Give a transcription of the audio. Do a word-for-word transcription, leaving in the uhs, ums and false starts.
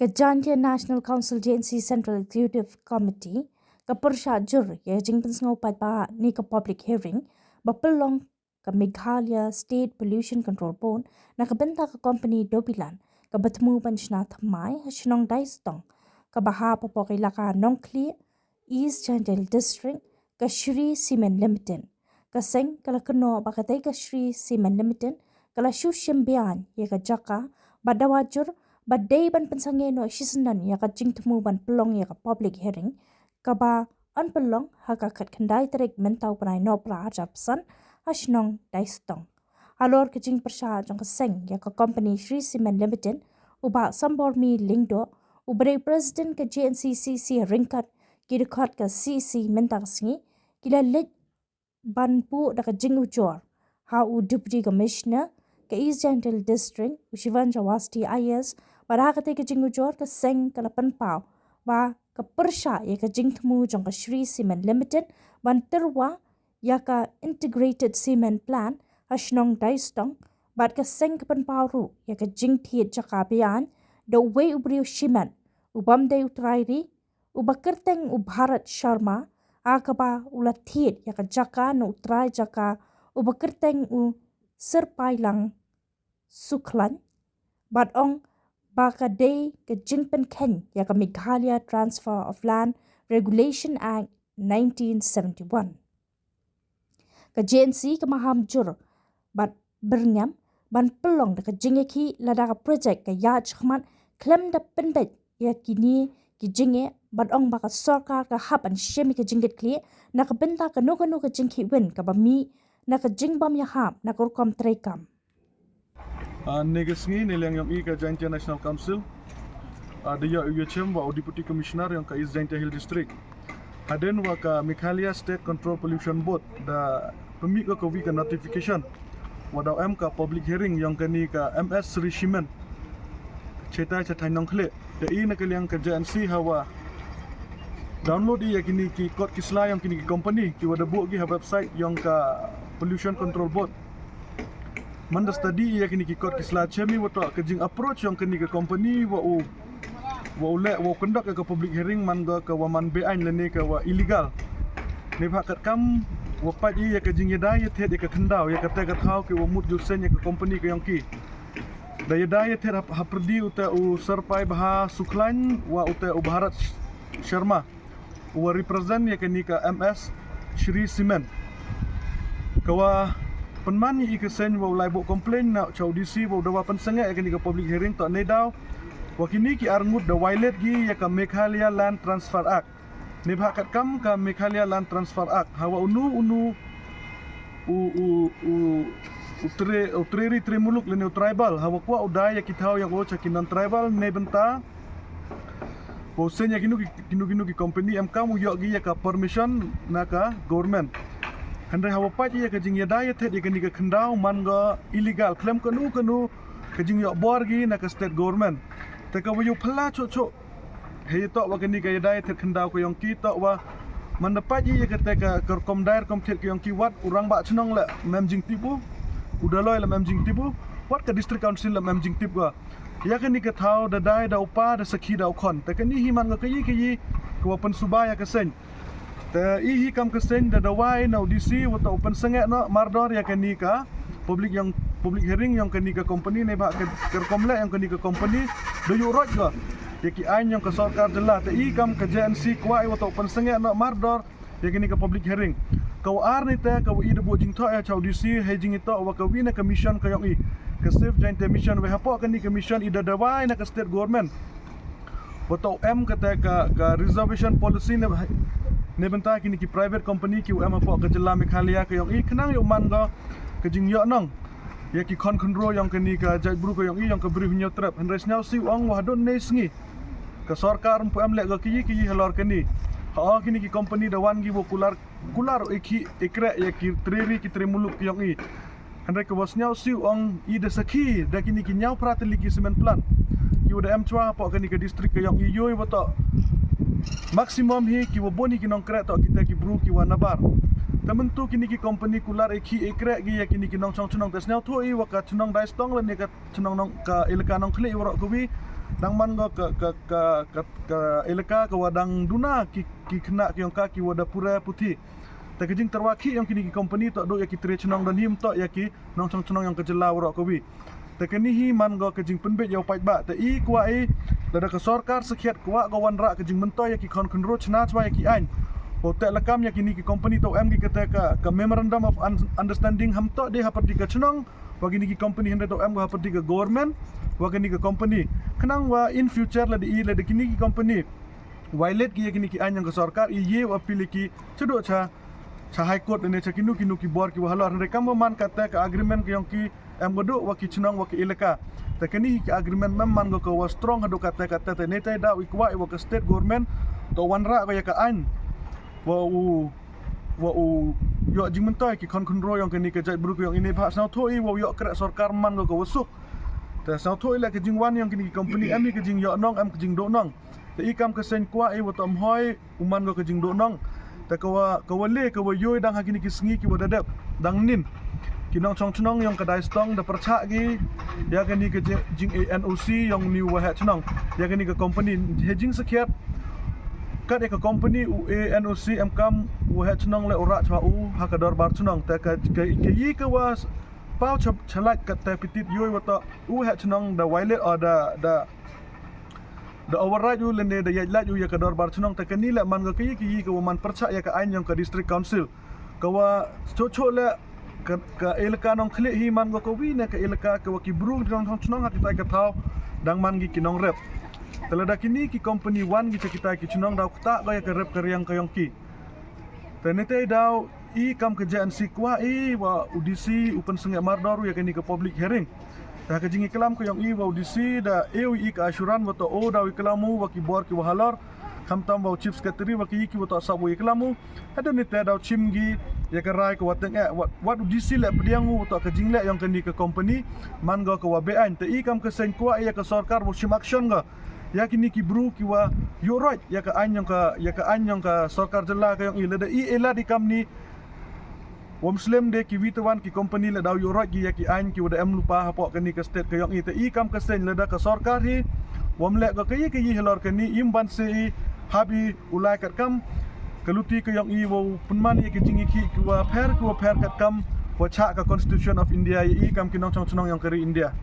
Ka Jaintia National Council, J N C, Central Executive Committee ka pyrshah jur ïa ka jingpynsngew paidbah ne ka public hearing ba pynlong ka Meghalaya State Pollution Control Board na ka bynta ka kompani Dobiland kaba thmu ban shna thymmai ha shnong Daistong, kaba hap hapoh ka ilaka Nongkhlieh, East Jaintia Hills District, ka Shree Cement Limited. Ka seng ka la kynnoh ba katei ka Shree Cement Limited ka la shu shim beiñ ïa ka jaka bad dawa jur ba dei ban pynsangeh noh shisyndon ïa ka jingthmu ban pynlong ïa ka public hearing, kaba yn pynlong ha ka khatkhyndai tarik mynta u bnai Nohprah arhajar arphew san ha shnong Daistong. Halor ka jingpyrshah jong ka seng ïa ka kompani Shree Cement Limited, u Bah Sambormi Lyngdoh, uba dei u President ka J N C C C ryngkat ki dkhot ka C C mynta ka sngi, ki la leit ban buh da ka jingujor ha u Deputy Commissioner ka East Jaintia Hills District, u Shivans Awasthi I A S, bad ha katei ka jingujor ka seng ka la pynpaw ba ka pyrshah ïa ka jingthmu jong ka Shree Cement Limited ban tyrwa ïa ka Integrated Cement Plant ha shnong Daistong, bad ka seng ka pynpaw ruh ïa ka jingthied jaka beiñ da uwei u briew shimet u bym dei u trai ri, uba kyrteng u Bharat Sharma, ha kaba u la thied ïa ka jaka na u trai jaka uba kyrteng u Syrpailang Sukhlain, bad ong ba ka dei ka jingpynkheiñ ïa ka Meghalaya Transfer of Land Regulation Act nineteen seventy-one. Ka J N C ka maham jur bad byrngem ban pynlong da ka jingïakhih lada ka projek ka ïaid shakhmat khlem da pynbeit ïa kine ki jingeh, bad ong ba ka sorkar ka hap ban shim ïa ka jingkitkhlieh na ka bynta kano kano ka jingkhih win kaba mih na ka jingbym ïahap na ka rukom treikam. Ah, ne ka sngi, ne liang yong i ka Jaintia National Council, ah, da ïoh ïa chem wa u Deputy Commissioner yong ka East Jaintia Hill District. Hadien wa ka Meghalaya State Control Pollution Board da pynmih ka kawi ka notification wa da em ka public hearing yong kani ka M S Shree Cement, cheta cha thaiñ Nongkhlieh. Da i na ka liang ka J N C hawa download i ïa kini ki kot ki sla yong kini ki company ki wa da buh ki ha website yong ka Pollution Control Board. Man da study i ïa kini ki kot ki sla, chem i wa toh ka jing approach yong kini ki company wa u, wa u leh, wa u conduct ïa ka public hearing man ka, ka wa man beiñ lane ka wa illegal. Neibhah katkam wa pait i ïa ka jingïada ïathied ïa ka khyndaw ïa kata ka thaw ki wa mut ju seng ïa ka company ka yong ki. Da ïada ïathied ha, ha pyrdi u te u Syrpaibha Sukhlain wa u te u Bharat Sharma, u wa represent ïa kani ka M S Shree Cement. Ka wa pynman i ka seng wa u lai buh complain na cha u D C wa u da wa pynsangeh ïa kani ka public hearing, toh neidaw wa kini ki arngut da violate ki ïa ka Meghalaya Land Transfer Act. Neibhah katkam ka Meghalaya Land Transfer Act, hawa unu unu u, u, u, u tre, u tre ri tre muluk lane u tribal, hawa kwah u da ïa ki thaw yong u cha ki non tribal, ne bynta wa u seng ïa kino ki, kino kino ki company, em kam u ïoh ki ïa ka permission na ka government. Hynrei hawa pait ïa ka jingïada ïathied ïa kani ka khyndaw man ka illegal, khlem kano kano ka jingïoh bor ki na ka state government. Te ka wa ïoh phylla chuh chuh hei toh wa kani ka ïada ïathied khyndaw ka yong ki, toh wa man da pait ïa kata ka, ka rukom dai rukom thied ka yong ki, wat u rangbah chnong la mem jingtip u, u daloi la mem jingtip u, wat ka district council la mem jingtip ka. Ïa kani ka thaw da dai da u pa, da sakhi da u khon. Te kani hi man ka kayi kayi ka wa pynsuba ïa ka seng. Te i hi kam ka seng da dawai na u D C wa toh u pynsangeh noh mardor ïa kani ka public yong, public hearing yong kani ka company, neibhah ka, ka rukom leh yong kani ka company da ïuh roit ka ïa ki aiñ yong ka sorkar jylla. Te i kam ka J N C kwah i wa toh u pynsangeh noh mardor ïa kani ka public hearing. Ka wa ar ni te ka wa i da buh jingthoh ïa cha u D C hei jingïatoh wa ka wi na ka mission ka yong i, ka Save Jaintia Mission, wa hapoh kani ka mission i da dawai na ka state government wa toh em kata ka, ka reservation policy ne, ne bynta kini ki private company ki wa em hapoh ka jylla Meghalaya ka yong i, khnang ïoh man ka, ka jingïoh nong ïa ki khon khynro yong kani ka jaitbru ka yong i, yong ka Bri Hynñiewtrep. Hynrei sniawsih u ong wa hadooh ne sngi ka sorkar ym pu em leh ka kiyi kiyi halor kani. Ha o kini ki company da wan ki wa kular, kular u ikhih ikreh ïa ki tre ri ki tre muluk ki yong i. Hynrei ka wa sniawsih u ong i da sakhi da kini ki ñiaw phra tylli ki cement plant ki wa da em chwa hapoh kani ka district ka yong i, ïoh i wa toh maximum hi ki wa bun hi ki nongkreh toh kita ki bru ki wa nabar. Te mynta kini ki company kular ikhih ikreh ki ïa kini ki nongchong chnong, te sniawthuh i wa ka chnong Daistong lane ka chnong nong, ka elaka Nongkhlieh i waroh kawi Dang man ko ka, ka, ka, ka, ka elaka ka wa dang duna ki, ki khynnah ki yong ka ki wa da pura puthi. Te ka jingtyrwa khih yong kini ki company toh duh ïa ki tre chnong don him toh ïa ki nongchong chnong yong ka jylla waroh kawi. Te kani hi man ko ka jingpynbeit ïa u paidbah. Te i kwah i lada ka sorkar sakhiat kwah ko wanrah ka jingmyntoi ïa ki khon khynroo chna chwa ïa ki aiñ. Ko te lakam ïa kini ki company toh em ki kata ka, ka memorandum of un-, understanding ham toh de ha pyrdi ka chnong wa kini ki company hynrei toh em ko ha pyrdi ka government wa kini ka company. Khnang wa in future lada i lada kini ki company violate ki ïa kini ki aiñ yong ka sorkar i ye wa appeal ïa ki chaduh cha cha High Court ne cha kino kino ki bor ki wa halor hynrei kam wa man kata ka agreement ka yong ki em ko duh wa ki chnong wa ki elaka. Te kani hi ki agreement mem man ko ka wa strong haduh kata kata te ne tai daw i kwah i wa ka state government toh wanrah ko ïa ka aiñ wa u wa u ïoh jingmyntoi ki khon khynroo yong kani ka jaitbru ka yong i ne bha sngewthuh i wa u ïoh kreh sorkar man ko ka wa suk. Te sngewthuh i leh ka jingwan yong kini ki company em i ka jingïoh nong em ka jingduh nong. Te i kam ka seng kwah i wa toh mhoi u man ko ka jingduh nong. Te ka wa, ka wa le ka wa ïoh dang ha kini ki sngi ki wa da dep dang nin. Ki nongchong chnong yong ka Daistong da pyrchah ki ïa kani ka jing, jing A N O C yong ni wa heh chnong ïa kani ka company he jingsakhiat. Kat ïa ka company u A N O C em kam u heh chnong le u rah chwa u ha ka dorbar chnong te ka, ka, ka i ka wa paw cha, chalait kat te pitit ïoh wa toh u heh chnong da violate o da, da da override u lane da ïaid lait u ïa ka dorbar chnong te kani le man ko ka i ka i ka wa man pyrchah ïa ka aiñ yong ka district council. Ka wa choh choh le ka, ka elaka Nongkhlieh hi man ko ka wi ne ka elaka ka wa ki bru ki nongchong chnong ha kitai ka thaw dang man ki ki nongrep. Te lada kini ki company wan ki cha kitai ki chnong daw ktah ko ïa ka rep ka riang ka yong ki. Te ne te daw i kam ka J N C kwah i wa u D C u pynsngewmardor u ïa kani ka public hearing. Te ha ka jingïaklam ka yong i wa u D C da e u i ka assurance wa toh u daw ïaklam u wa ki bor ki wa halor. Khamtam wa u chief secretary wa ki i ki wa toh sap u ïaklam u. Hadien ne te daw chim ki ïa ka rai ka wa teng eh wa, wa u D C le pdiang u wa toh ka jingleh yong kani ka company man ko ka wa be aiñ. Te i kam ka seng kwah i ïa ka sorkar wa shim action ko ïa kini ki bru ki wa ïoh roit ïa ka aiñ yong ka, ïa ka aiñ yong ka sorkar jylla ka yong i lada i e lad i kam ni. Wam slem de ki wi te wan ki company le daw ïoh roit ki ïa ki aiñ ki wa da em lypa hapoh kani ka state ka yong i te i kam ka seng lada ka sorkar hi. Wam leh ko ka i ka i halor kani im ban se i hap i u lai kat kam. Ka luti ka yong i wa u pynman ïa ki jingïakhih ki wa pher ki wa pher kat kam wa chah ka Constitution of India ïa i kam ki nongchong chnong yong ka ri India.